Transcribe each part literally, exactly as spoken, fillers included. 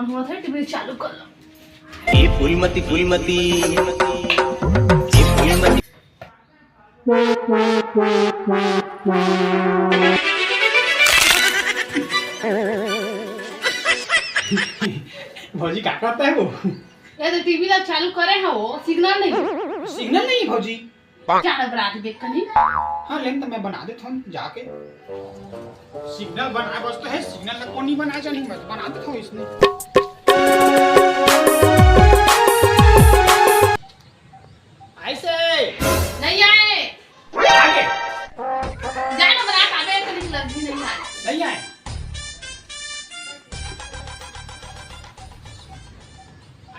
होत हे, टीवी चालू कर लो। ये फूलमती, फूलमती, ये फूलमती। भौजी, का करता है वो? ये तो टीवी ला चालू करे है, वो सिग्नल नहीं। सिग्नल नहीं है, भौजी। जाना बरात देख कनी। हाँ, लेन तो मैं बना देता हूँ जाके। सिग्नल बनाए बस तो है, सिग्नल ला कोन नहीं बनाए जानी, मैं तो बना देता हूँ इसने। ऐसे। नहीं आए। आगे। जाना बरात आवे तो नहीं लग भी नहीं आए। नहीं आए।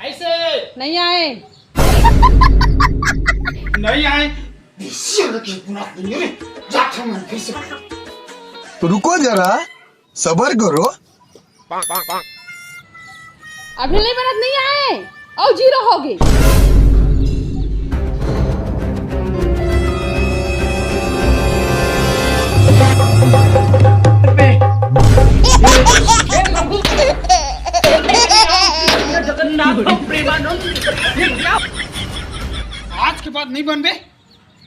ऐसे। नहीं आए। नहीं आए। बिस्सी लगे बुना दुनिया में। जाता हूँ मैं फिर से। तो रुको जरा, सबर करो। अभी ले बरात नहीं आए, और जीरो हो गए। जगन्नाथ प्रेमानंद, ये क्या? आज के बाद नहीं बनबे,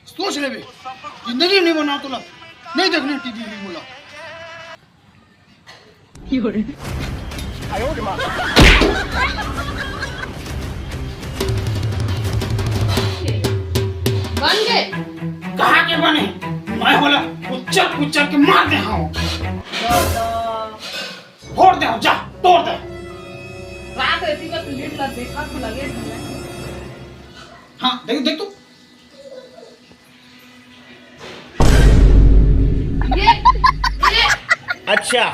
सोच लेबे, जिंदगी नहीं बना तोला, नहीं देखने टीवी भी बोला। बन गए। कहाँ के बने? मैं बोला, उच्चर उच्चर के मार दे, हाँ। फोड़ दे, जा, तोड़ दे। रात रहती का तो लेट ला देखा तो लगे। हाँ, देख, देख तू। ये, ये। अच्छा।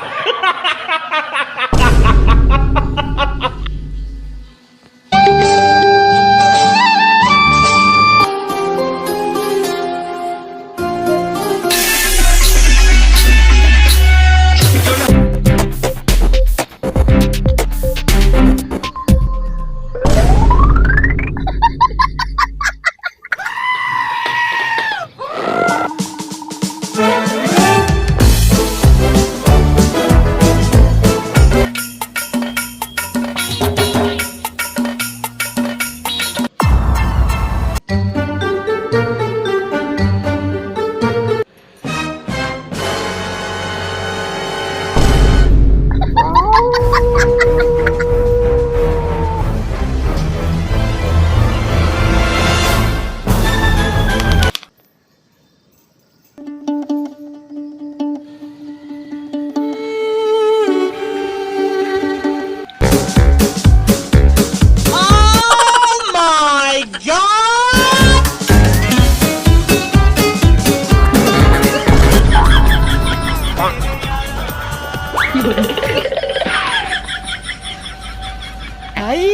आई,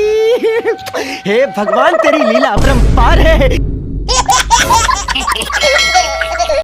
हे भगवान, तेरी लीला अपरंपार है।